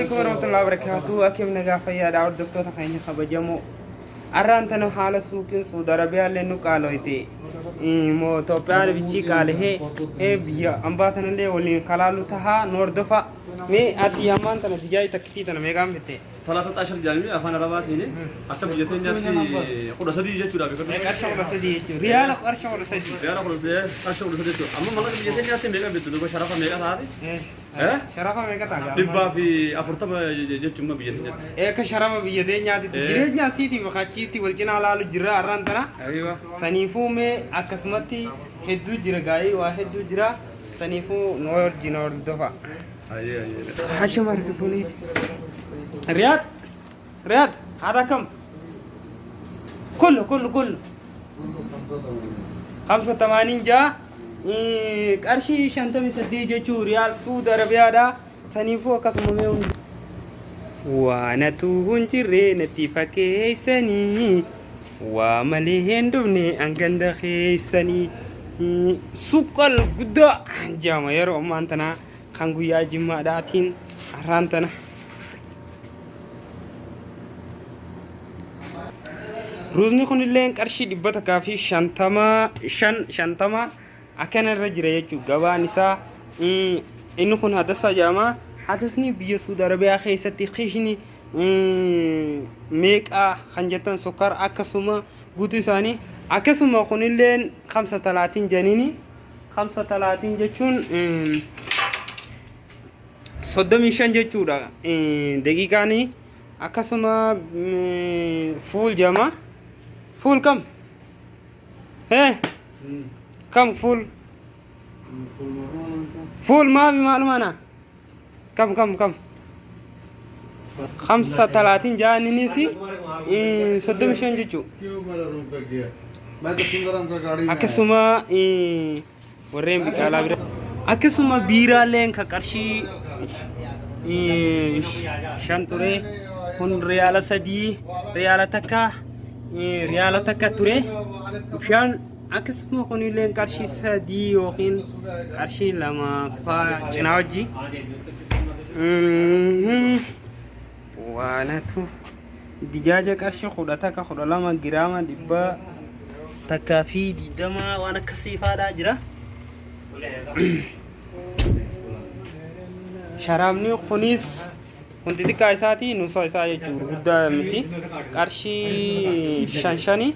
Alaikum warahmatullahi wabarakatuh. Akkam nagaa fayyaadha hordoftoota keenya kabajamoo. Arraan tana haala suuqiin Saudi Arabiyaallee nu qaaloyte. Moo Itoophiyaan bichii qaalahee biyya ambaa tanallee waliin kalaalu tahaa nu hordofa. Mee ati ammaan tana dijaay takkitii tana meeqaan bitte? Talaata xaashar jaamii afaan arabaatiin akka biyya teenyaatti 13 jechuudha beekadhu. Qarsha 13 jechuudha. Riyaala qarsha 13. Riyaala 13, qarsha 13 jechuudha. Amma mallaqa biyya teenyaatti meeqa bittu duuba sharafa meeqa taate? Eh? Sharafa meeqa ta'a gaama? 140 jechuun biyya teenyaatti. Akka sharafa biyya teenyaatti jireenya asiitiif achiitti wal cinaa laalu jirra har'aan tana. Aywa. Saniifuu mee akkasumatti hedduu jira gaa'ii waa hedduu jira. Saniifuu nu wajjin hordofa. Ayyee ayyee. Hashuma harka fuunee. Riyaad Riyaad haadha akkam? Kullu kullu kullu. Hamsa tamaaniin ja'a. Qarshii 58 jechuun riyaal Suudi Arabiyaadha. Saniifuu akkasuma mee hundi. Waanatu hin jirre natti fakkeessanii waa malee hin dhufne hanganda keessanii suqqal guddaa jedhama yeroo ammaan tanaa kan guyyaa jimmaadhaatiin har'aan tana. Ruuzni kunillee qarshii 150 5 50 akkana irra jira jechuudha gabaan isaa. Inni kun hadasa jedhama. Hadasni biyya Suudi Arabiyaa keessatti kishni meeqa kan jettan sukkaara akkasuma guutuu isaanii akkasuma kunilleen kamsa talaatiin janiini kamsa talaatiin jechuun 35 jechuudha daqiiqaanii akkasuma fuul jedhama. Fuul kam? Hee? Kam fuul? Fuul maafi maaluma na? Kam kam kam? Kamsa talaatiin ja'aniinis 35 jechuudha. Akkasuma warreen biqaalaa bira. Akkasuma biiraalleen ka qarshii 5 ture kun riyaala 3 riyaala takka riyaala takka ture bishaan akkasuma kunilleen qarshii 3 yookiin qarshii 2 faa cinaa wajji. Waanatu dijaaja qarshii 11 12 giraama 120 waan akkasii faadhaa jira. Sharaabni kunis kun xixiqqaa isaati nuusa isaa jechuun guddaa miti qarshii shan shani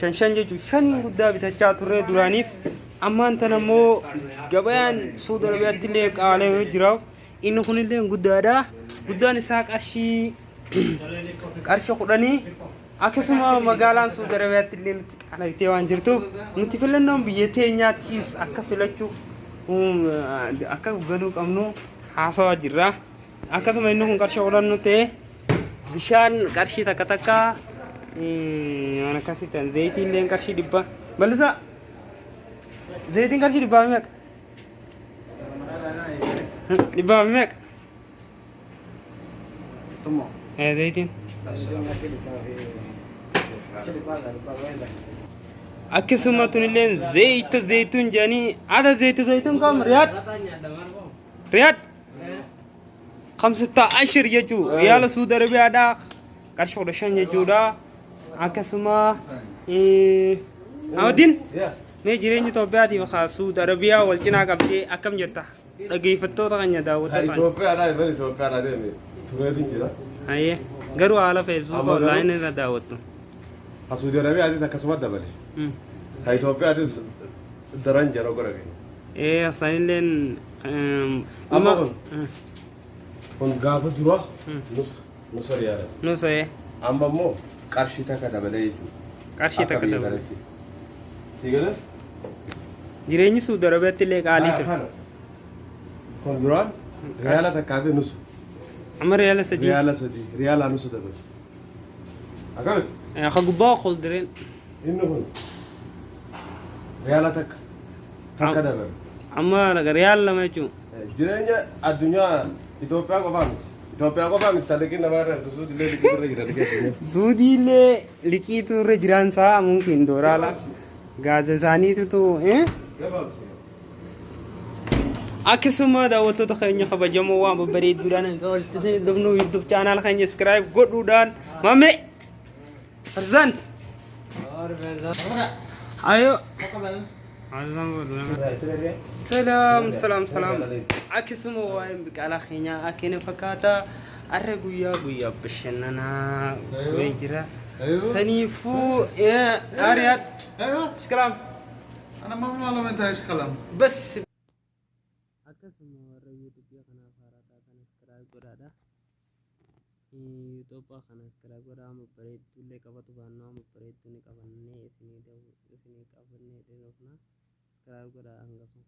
shan shan jechuun shaniin guddaa bitachaa turre duraaniif ammaan tana immoo gabayaan Suudi Arabiyaatti illee qaalamee jiraaf inni kunillee guddaadha guddaan isaa qarshii 10 akkasuma magaalaan Suudi Arabiyaatti illee nutti qaala'itee waan jirtuuf nuti filannoon biyya teenyaattis akka filachuu akka galuu qabnu haasawaa jirra. Akkasuma inni kun qarshii 10 nu ta'e bishaan qarshii takka takka waan akkasii ta'an zayitiin illee qarshii 100 bal'isaa zayitiin qarshii dhibbaa meeqa? Dhibbaa meeqa? Zayitiin. Akkasuma tunilleen zayita zayituun jedhanii ada zayita zayituun kam riyaad riyaad kamsittaa ashir jechuu riyaala Suudi Arabiyaadhaa qarshii 15 jechuudha. Akkasuma Ahmadiin mee jireenya Itoophiyaatiif haa Suudi Arabiyaa wal cinaa qabdee akkam jetta? Dhageeffattoota keenya daawwattoota keenya. Itoophiyaadhaa even Itoophiyaadhaa deeme tureetu jira. Hayyee garuu haala Facebook Amma garuu- online irra daawwattu. Ha Suudi Arabiyaatis akkasuma dabale. Ha Itoophiyaatis daran jara godha keenya. Ee sanilleen Amma kun kun gaafa dura nusa nusa riyaala. Nusa ee. Amma immoo qarshii takka dabalee jechuudha. Qarshii Akka takka biyya dabalee. kanatti. Si galee? Jireenyi Suudi Arabiyaatti illee qaalii ture. Kana. Kun duraan riyaala takkaa fi nusa. Amma riyaala 3. Riyaala 3. Riyaala nusa dabale. Akkamitti? Ka gubbaa qoldireen. Inni kun riyaala takka. Takka dabale. Amma riyaala 2 jechuun. Jireenya addunyaa Itoophiyaa qofaa miti. Itoophiyaa qofaa miti liqiin namaa irra jirtu Suudii illee liqiitu irra jira liqii addunyaa. Suudii illee liqiitu irra jiraan isaa mumkin dooraala. Gaaza isaaniitu tu eh? Gabaabsi. Akkasuma daawwattoota keenya kabajamoo waan babbareedduudhaan walitti isin dhufnu YouTube channel keenya subscribe godhuudhaan mame Farzant ayo. Salaam salaam salaam. Akkasuma waa'een biqilaa keenyaa akkana fakkaata. Har'a guyyaa guyyaa bashannanaa ga'ee jira. Saniifuu Ariyaad. ايوه. ايش كلام؟ انا ما معلوم انت ايش كلام. بس akkasuma warra YouTube kanaaf haaraa taatan subscribe godhaadha. YouTube kana subscribe godhaa, amma bareeddullee qabatu baannoo amma bareedduu ni qabannee isinii qabannee dhufna. Subscribe godhaa hangasuma.